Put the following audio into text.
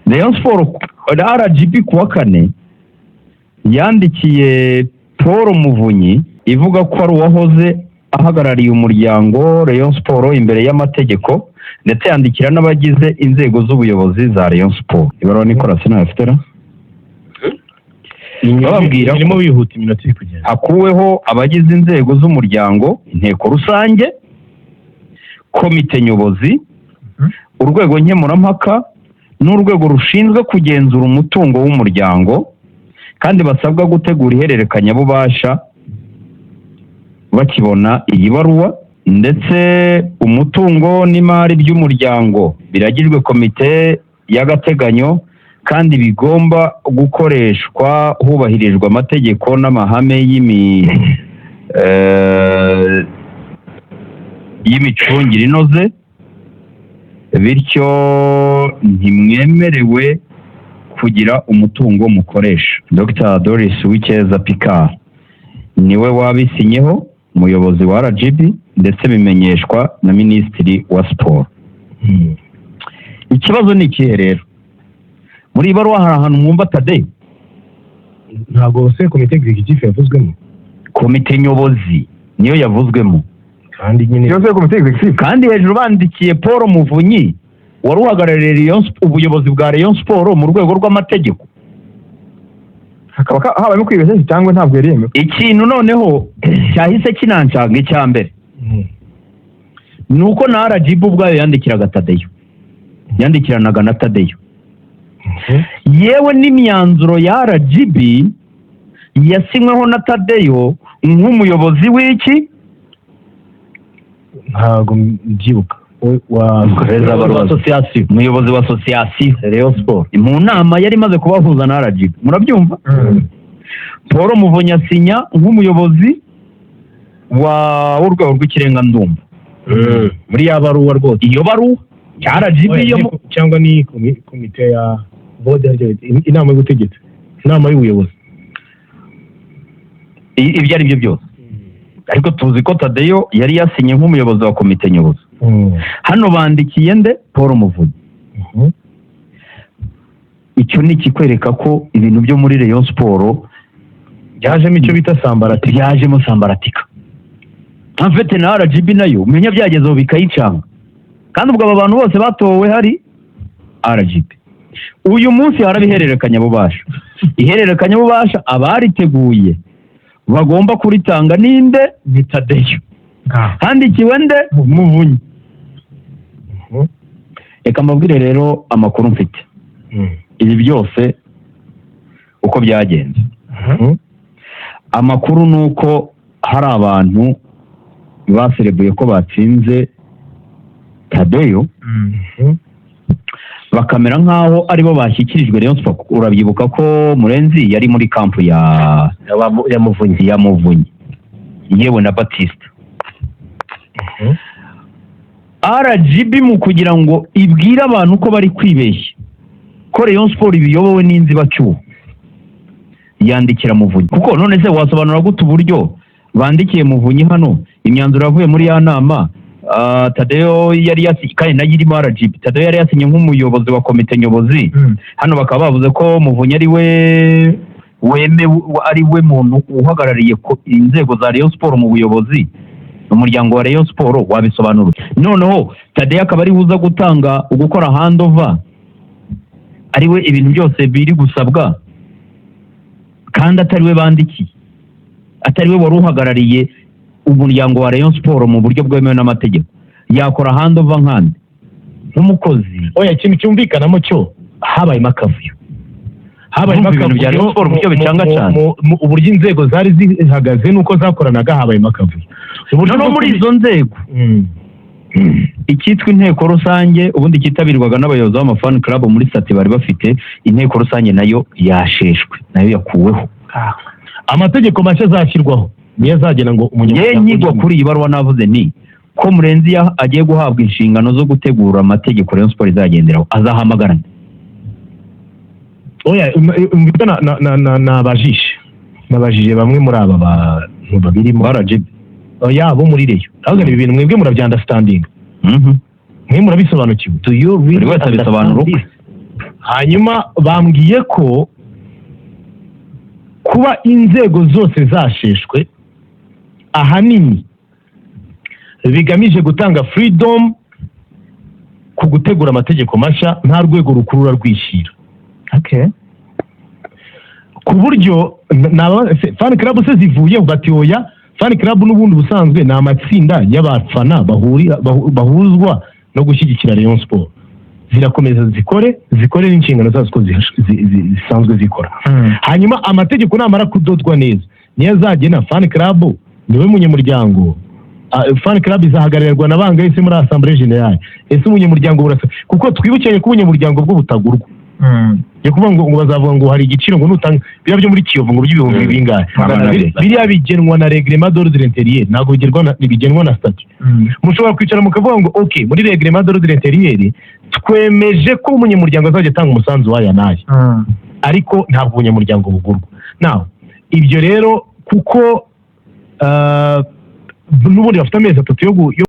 Rayon Sport, RGB ku wa kane yandikiye Paul Muvunyi ivuga ko ari uwahoze ahagarariye umuryango Rayon Sport imbere y'amategeko, ndetse yandikira n'abagize inzego z'ubuyobozi za Rayon Sport. Ibaruwa Nicolas ntayafite ra? Bababwira ko- Irimo bihuta, iminota iri kugenda. Hakuweho abagize inzego z'umuryango, inteko rusange, komite nyobozi, urwego nkemurampaka n'urwego rushinzwe kugenzura umutungo w'umuryango, kandi basabwa gutegura ihererekanyabubasha bakibona iyi baruwa. Ndetse umutungo n'imari by'umuryango biragijwe komite y'agateganyo kandi bigomba gukoreshwa hubahirijwe amategeko n'amahame y'imicungire inoze. Bityo ntimwemerewe kugira umutungo mukoresha. Dr Doris Uwicyeza Picard niwe wabisinyeho, umuyobozi wa RGB, ndetse bimenyeshwa na Minisitiri wa Siporo. Ikibazo ni ikihe rero? Muri iyi baruwa hari ahantu mwumva Tade? Ntabwo se komite executive yavuzwemo? Komite nyobozi niyo yavuzwemo. Kandi nyine Yose komite executive. Kandi hejuru bandikiye Paul Muvunyi wari uhagarariye ubuyobozi bwa Rayon Sport mu rwego rw'amategeko. Hakaba habayemo kwibeshya cyangwa ntabwo yari yemewe. Ikintu noneho cyahise kinancanga, icya mbere ni uko na RGB ubwayo yandikiraga Tadeyo, yandikiranaga na Tadeyo. Yewe n'imyanzuro ya RGB yasinyweho na Tadeyo nk'umuyobozi w'iki? Ntabwo mbyibuka. Wa Perezida wa association. Umuyobozi wa association Rayon Sport. Mu nama yari imaze kubahuza na RGB, murabyumva, Paul Muvunyi asinya nk'umuyobozi wa w'urwego rw'ikirenga, ndumva. Muri ya baruwa rwose. Iyo baruwa ya RGB Oya, yo cyangwa ni komite ya board, inama y'ubutegetsi, inama y'ubuyobozi. Ibyo ari byo byose ariko tuzi ko Tadeyo yari yasinye nk'umuyobozi wa komite nyobozi. Hano bandikiye nde? Paul Muvunyi. Icyo ni ikikwereka ko ibintu byo muri Rayon Sport byajemo icyo bita sambaratika. Byajemo sambaratika. En fait na RGB nayo umenya byagezeho bikayicanga. Kandi ubwo aba bantu bose batowe hari RGB. Uyu munsi haraba ihererekanyabubasha. Ihererekanyabubasha abariteguye bagomba kuritanga ninde? Ni Tadeyo. Handikiwe nde? Muvunyi. Reka mbabwire rero amakuru mfite. Ibi byose uko byagenze, amakuru ni uko hari abantu baserebuye ko batsinze Tadeyo, bakamera nk'aho aribo bashyikirijwe Rayon Sport. Urabyibuka ko Murenzi yari muri camp ya Ya Muvunyi. Ya Muvunyi, yewe na Batista. RGB mu kugira ngo ibwire abantu ko bari kwibeshya, ko Rayon Sport ibiyobowe n'inzibacyuho, yandikira Muvunyi. Kuko none se wasobanura gute uburyo bandikiye Muvunyi hano imyanzuro yavuye muri ya nama? Tadeyo yari yasinye, kandi nayo irimo RGB. Tadeyo yari yasinye nk'umuyobozi wa komite nyobozi. Hano bakaba bavuze ko Muvunyi ari we wemewe, ari we muntu uhagarariye inzego za Rayon Sport mu buyobozi, umuryango wa Rayon Sport. Wabisobanura noneho Tadeyo akaba ari uza gutanga, gukora handover, ari we ibintu byose biri gusabwa, kandi atari we bandikiye, atari we wari uhagarariye umuryango wa Rayon Sport mu buryo bwemewe n'amategeko? Yakora handover nkande, nk'umukozi? Oya, ikintu cyumvikanamo cyo habayemo akavuyo, habayemo Urumva ibintu bya akavuyo Rayon Sport uburyo bicangacana. uburyo inzego zari zihagaze n'uko zakoranaga, habayemo akavuyo. Uburyo Noneho bwo muri izo nzego, icyitwa inteko rusange ubundi cyitabirwaga n'abayobozi b'ama fan club muri statut bari bafite, inteko rusange nayo yasheshwe, nayo yakuweho. Amategeko mashya azashyirwaho niyo azagena ngo Ye umunyamuryango nyigwa kuri iyi baruwa navuze ni ko Murenzi agiye guhabwa inshingano zo gutegura amategeko Rayon Sport izagenderaho, azahamagarana. Oya, ibyo nabajije bamwe muri aba bantu babirimo. RGB? Oya, bo muri Rayon. Ahubwo ibi bintu mwebwe murabyunderstandinga? Mwe murabisobanukiwe? Do you really, buri wese abisobanura ukwe. Hanyuma bambwiye ko kuba inzego zose zasheshwe ahanini bigamije gutanga freedom ku gutegura amategeko mashya, nta rwego rukurura rwishyira, ku buryo fan club se zivuyeho? Bati oya, fan club n'ubundi busanzwe ni amatsinda y'abafana bahuzwa no gushyigikira Rayon Sport, zirakomeza zikore n'inshingano zazo uko zisanzwe zikora. Hanyuma amategeko namara kudodwa neza, niyo azagena fan club niwe munyamuryango. Fan club izahagararirwa na bangahe se muri assemblée générale? Ese umunyamuryango burasa? Kuko twibukiranye ko ubunyamuryango bwo butagurwa. Ni ukuvuga ngo bazavuga ngo hari igiciro, ngo nutanga biriya byo muri Kiyovu ngo by'ibihumbi bingahe. 200. Biriya bigenwa na règlement d'ordre intérieur, ntabwo bigenwa na statut. Mushobora kwicara mukavuga ngo ok, muri règlement d'ordre intérieur twemeje ko umunyamuryango azajya atanga umusanzu w'aya n'aya, ariko ntabwo ubunyamuryango bugurwa. Nawe ibyo rero, kuko n'ubundi bafite amezi 3 yo